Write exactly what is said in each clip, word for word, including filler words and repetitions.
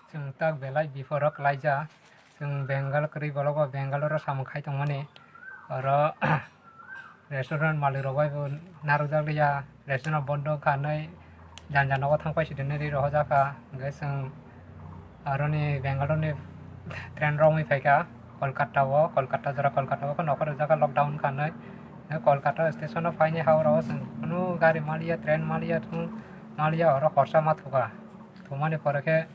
Chwng tak belai biphoro kwlaijak. Chwng Bengal kwrwi bolok bo Bengal oro samung khai tongmani. Oro restaurant malik rok bai bo narwkjak liya. Restaurant bondo wngkha hinwi jani jani nogo thang paisidi hinwi ri rohorjak kha. Hwnkhe chwng aroni Bengal rokni train romwi phaikha Kolkata o. Kolkata jora Kolkata o khe nokha rwjak kha lockdown wngkha hinwi. Kolkata station o phaini ha oro o chwng kunu gari maliya, train maliya, thung maliya, oro horsa ma thukha. Thumani pore khe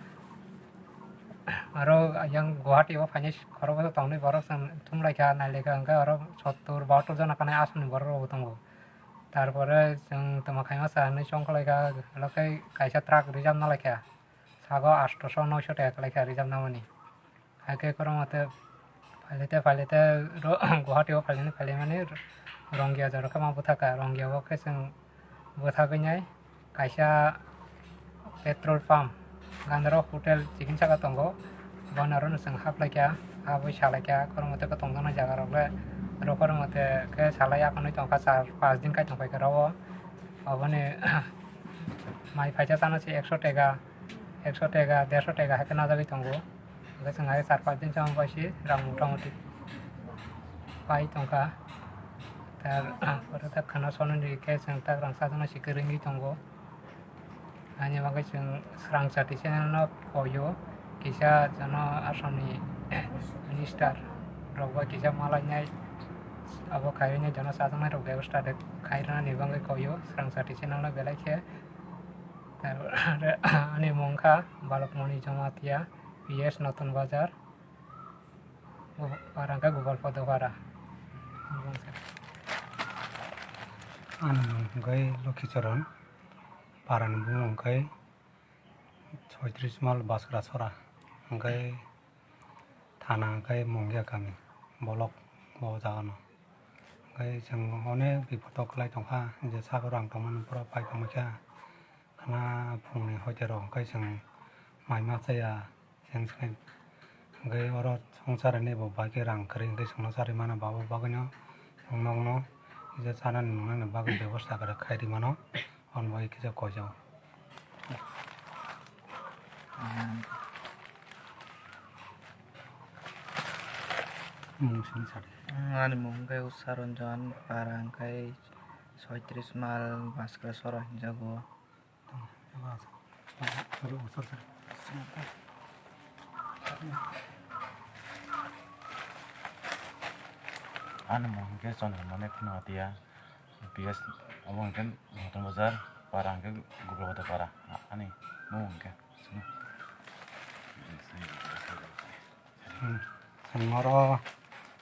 aro yang Guwahati o phainai khoroksa tongnai borok chwng thumlaikha, nailaikha, hwnkhe aro sottur bahattor jona kanai aswkni borok rokbo tongo. Tarpore chwng tongma khaima sa hinwi chongkhorlaikha, hwnkhe kaisa truck reserve nalaikha, sago athoso noisho taka kwlaikha reserve namani. Hakhe kwrwngma tei Phailete phailete ro-, Guwahati o phaileni phailaimani Rongya jora khe ma bwthakha. Rongya o khe chwng bwthagwi nai kaisa petrol pump, gandaro hotel chikon saka tongo. Bono aro no chwng haplaikha, habwi salaikha, kwrwngma tei kwtwng tongna jaga rok le ro kwrwngma tei khe salai aphano tongkha, char pas din kai tongphaikha ro o. Oboni mai phaisa chana se ekso teka, ekso teka, derso teka hai khe najagwi tongo. Hwnkhe chwng hai char pas din chama bai se rang mota moti pai tongkha. Tar pore tak khana sononi khe chwng tak rang sajana se kwrwngwi tongo. Ani bagwi chwng Srang Chati channel no koyo, kisa jono Assam ni minister rok bai kisa malainai abo khairoknai jono chajaknai rok bebostha de khairoknani bagwi koyo Srang Chati channel no belai khe. Tar ani mung kha Balokmoni Jamatia, P S Notun Bazar, para hwnkhe Gopal Podo para. Ani mung hwnkhe Lokhicharan, para ni bumung hwnkhe Soitris Mal Baskra Sora, hwnkhe thana hwnkhe Mungia kami, bolok bo jaga no. Hwnkhe chwng onek bipot o kwlai tongkha, je sagoro ang tongmani borok pai tongmani kha. Khana phungni hoite rok hwnkhe chwng mai ma chaya, chwng swkang hwnkhe oro swngcharni bo bai khe rang kwrwi hwnkhe chwngno charwi mano, babo bagwino chwng nokno kisa chanani nungnani bagwi bebosta kwrwi khai rwi mano, hwn bai kisa koijago. Mung sini sadi. Ani mung khe Usha Ranjan, para hwnkhe Soitris Mal, Baskra Sora hinjago. Ani mung hwnkhe Chondra Mani Khuna Atia, P S, obo hwnkhe Notun Bazar, para hwnkhe Gopal Podo para. Ani mung hwnkhe. Hmm. Chwng oro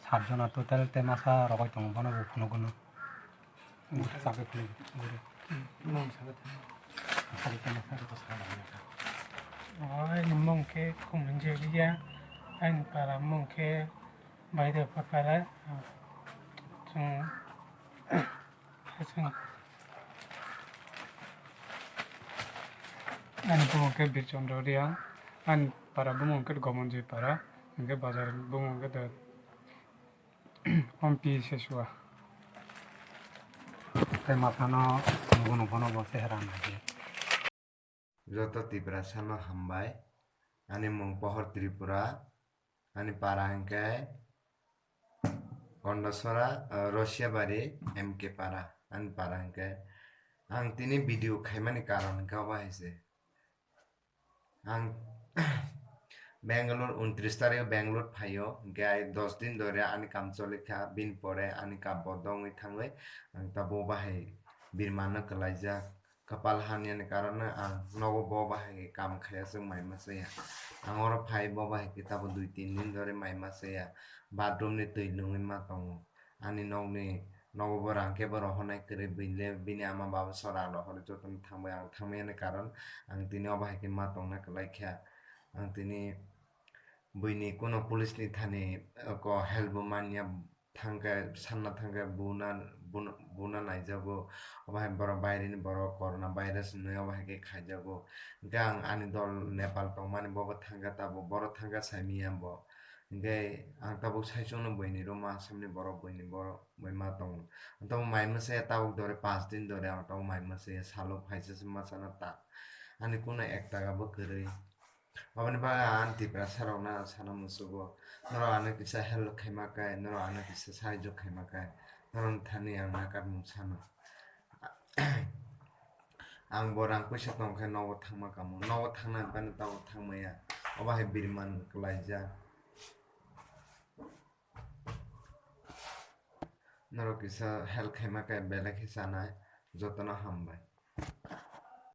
sat jona total tei masa rogwi tongo, bono bo phunukgwno. Chakhe phunukgo. Chakhe tei masa. Aini mung khe Kumunjiriya, aini para mung khe Baideo Photpara. Chwng Ani bumung khe Birchandra Reang, ani para bumung khe Gomonjoi para, hwnkhe bazar bumung khe da Ompi Sesua. Tei masano nugo nugo no bo chehra naikhe. Joto Tiprasano hambai. Ani mung Pohor Tripura. Ani para hwnkhe Kondasora, ah, Rosiabari, M K para. Ani para hwnkhe ang tini video khaimani karon hwnkhe obo hai se. Ang Bangalore, untris tarikh o Bangalore phaio, hwnkhe ai dos din dore ani kam cholikha, bini pore ani kam bondo wngwi thangwi ang tabuk bahai birmano kwlaijak. Kwpal hamyani karon no ang nogo bo bahai khe kam khaiya, chwng mai ma chaya. Ang oro phai bo bahai khe tabuk dui tin din dore mai ma chaya. Bathroom ni twi nungwi ma tongo. Ani nokni nogo bo rang khe bo rohornai kwrwi, bini le bini ama baba sora rohorwi jotono thangbai ang thangmani karon ang tini o bahai khe ma tongna kwlai kha. Ang tini buini kuno police ni thani ko help bo manya. Thangkhe, sanna thangkhe buna, buna, buna naijago. Obo hai borok baireni borok corona virus hinwi obo hai khe khaijago. Hwnkhe ang ani dol Nepal tongmani bobo thangkha tabuk, borok thangkha saimanya bo. Hwnkhe ang tabuk saichungno buini room o Assamni borok buini borok bai ma tongo. Ang tabuk mai mwsaya tabuk dore pas din dore ang tabuk mai mwsaya salo phaisa se ma chana ta. Ani kuno ek taka bo kwrwi. Aboni bagwi ang Tiprasa rokno sana muchugo, norok ano kisa help khaima khe, norok ano kisa sahajyo khaima khe, norok thani ang nakarmung sano. Ang bo rang puisa tong khe nogo thangma kamo, nogo thangna hinphano tabuk thangmaya, obo hai biriman kwlaijak. Norok kisa help khaima khe belai khe chanai, jotono hambai.